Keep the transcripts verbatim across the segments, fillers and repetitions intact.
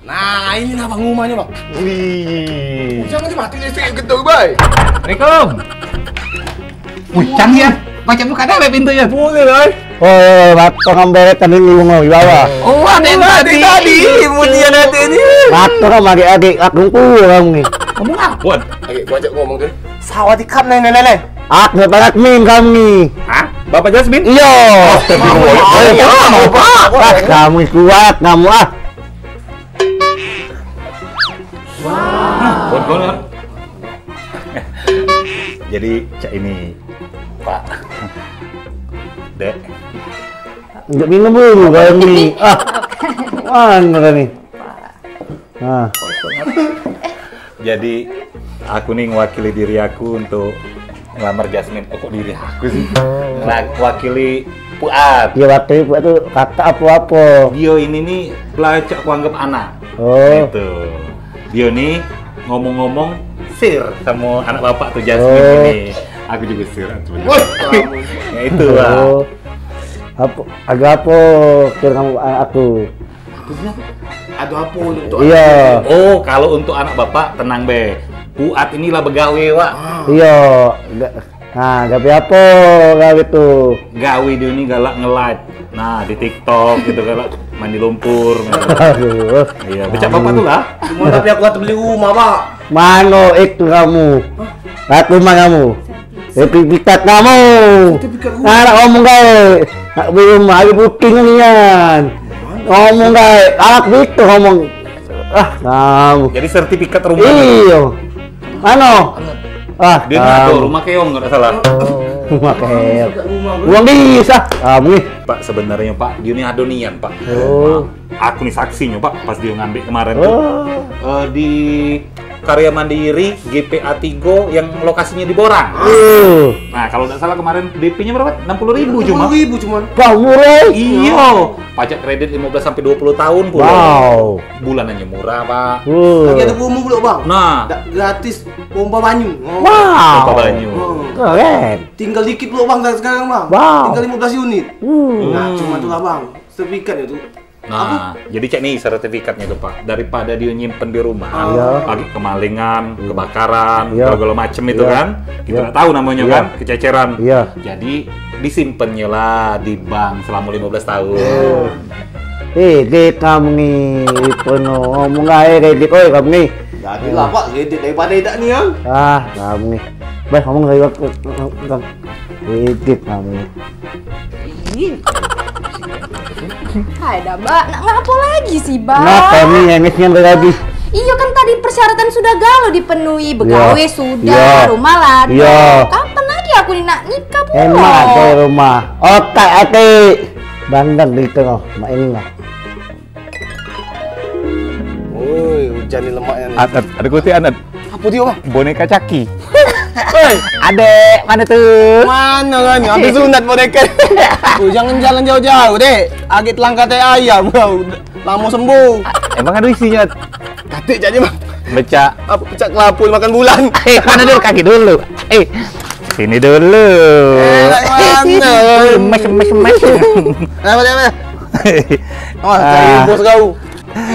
Nah, ini nah bang rumahnyo, Bang. Wih. Jangan dimati listrik gitu, Bay. Assalamualaikum. Wih, canggih ya. Macam buka dah pintunya. Boleh, Bay. Oh, waktu ngambek tadi ni ngomong di bawah. Oh, ada yang tadi. Tadi, bunyi yang tadi ni. Waktu kan agak-agak aku kurang ni. Ngomong apa? Agak gua ajak ngomong tu. Sawadikap, Nene, Nene. Aku parak min kamu ni. Hah? Bapak Jasmine? Iya. Astagfirullah. Iya, Bapak. Ah, kamu kuat, kamu ah. Bon, bon, bon. Jadi, cak ini, Pak. Dek. Nggak minum dulu, kamu ni. Ah. Mana ni? Ah. Jadi, aku ni ngewakili diri aku untuk ngelamar Jasmine. Eh, kok diri aku sih? Nah, wakili Puat. Ya, wakili Puat tu kakak apa-apa. Dia ini ni lah cak aku anggap anak. Oh. Gitu. Dia ni ngomong-ngomong sir sama anak bapak tu, Jasmine. Oh. Ini. Aku juga sir sebenarnya. Wah, kamu. Ya, itulah. Oh. Apa, ada apa kira kamu anak aku? Maksudnya, ada apa untuk Iya. Aku? Oh, kalau untuk anak bapak, tenang be. Puat inilah begawe, Wak. Ah. Iya. Ga-, nah, gawe apa gawe tu? Gawe dia ni galak nge-live. Nah, di TikTok gitu, galak mandi lumpur. Aduh. Iya, becak bapak tu lah. Cuma tapi aku kata beli rumah, Pak. Mano itu kamu? Hah? Aku rumah kamu. Sertifikat kamu. Sertifikat rumah. Nah, nak ngomong gawe. Nak beli rumah, ada booking nian. Ngomong gawe. Alat itu ngomong. Ah, kamu. Jadi sertifikat rumah. Iyo. Ano? Ah, dia ni ada kamu. Rumah keong, kalau tak salah. Rumah keong. Uang bisa. Kamu ni. Pak, sebenarnya, Pak, dia ni ada nian, Pak. Oh. Aku ni saksinyo, Pak, pas dia ngambek kemarin tu. Oh. Eh, di Karya Mandiri, G P A tiga yang lokasinya di Borang. Oh. Nah, kalau ndak salah kemarin D P-nya berapa? Enam puluh ribu cuma. Enam puluh ribu cuma. Wah, murah. Iyo. Pajak kredit lima belas sampai dua puluh tahun pula. Wow. Bulanannya murah, Pak. Wow. Lagi ada promo pula, Bang. Nah. Dak gratis pompa banyu. Oh. Wow. Pompa banyu. Oh. Keren. Tinggal dikit pula, Bang, sekarang, Bang. Wow. Tinggal lima belas unit. Hmm. Nah, cuma itulah, Bang. Sertifikatnya tu. Nah, jadi cak ni sertifikatnya tu, Pak. Daripada dia nyimpen di rumah, iya, pagi kemalingan, iya, kebakaran, iya, segala macem itu, iya, kan. Kita, iya, ndak tahu namanya, iya, kan, kececeran. Iya. Jadi disimpennye lah di bank selama lima belas tahun. Iya. Eh, kredit kamu ni, penuh ngomong aja kredit, oi, kamu ni. Jadilah, Pak, kredit daripada idak ni, kan. Ah, kamu ni. Bah, ngomong lagi, kredit kamu ni. Ih. Hai dah, Bak. Nak ngapo lagi sih, Bak? Ngapo ni yang ngasih yang lagi? Iyo kan tadi persyaratan sudah galo dipenuhi, begawe sudah, rumah lah. Iyo. Kapan lagi aku ni nak nikah pula? Enak tu rumah. Otak ati. Bandar di tengah, mak ini lah. Oi, hujan ni lemaknya ni. Atat, ada kutik atat. Apa dia, Bang? Boneka caki. Oi, adek, mana tu? Mana kan? Habis sunat boneka. Oh, jangan jalan jauh-jauh, Dek. Agak telangka tai ayam kau. Lama sembuh. Emang ada isinya? Katik caknya, Bang. Becak. Apa, pecak kelapu makan bulan. Eh, mana dulu kaki dulu? Eh, sini dulu. Eh, nak mana? Emas, emas, emas. Apa dia, apa? Oh, cari bos kau.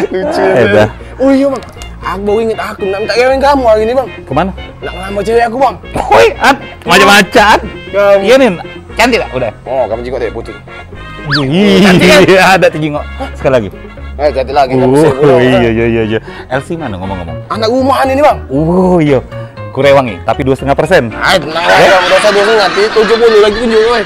Lucu. Eh, dah. Oh iya, Bang. Aku baru ingat aku nak minta kawin kamu hari ni, Bang. Kemana? Nak ngelamar cewek aku, Bang. Oi, At, macam-macam. Kamu. Iya, Nin. Cantik tak? Udah. Oh, kamu juga deh, putih. Iya, ada tinggi kok. Sekali lagi. Eh, cantik lagi. Oh, iya, iya, iya, iya. L C mana ngomong-ngomong? Anak rumahan ini, Bang. Oh, iya. Kurewangi, tapi dua setengah persen. Ah, tenang aja, udah saya dua setengah, tujuh puluh lagi tunjuk, weh.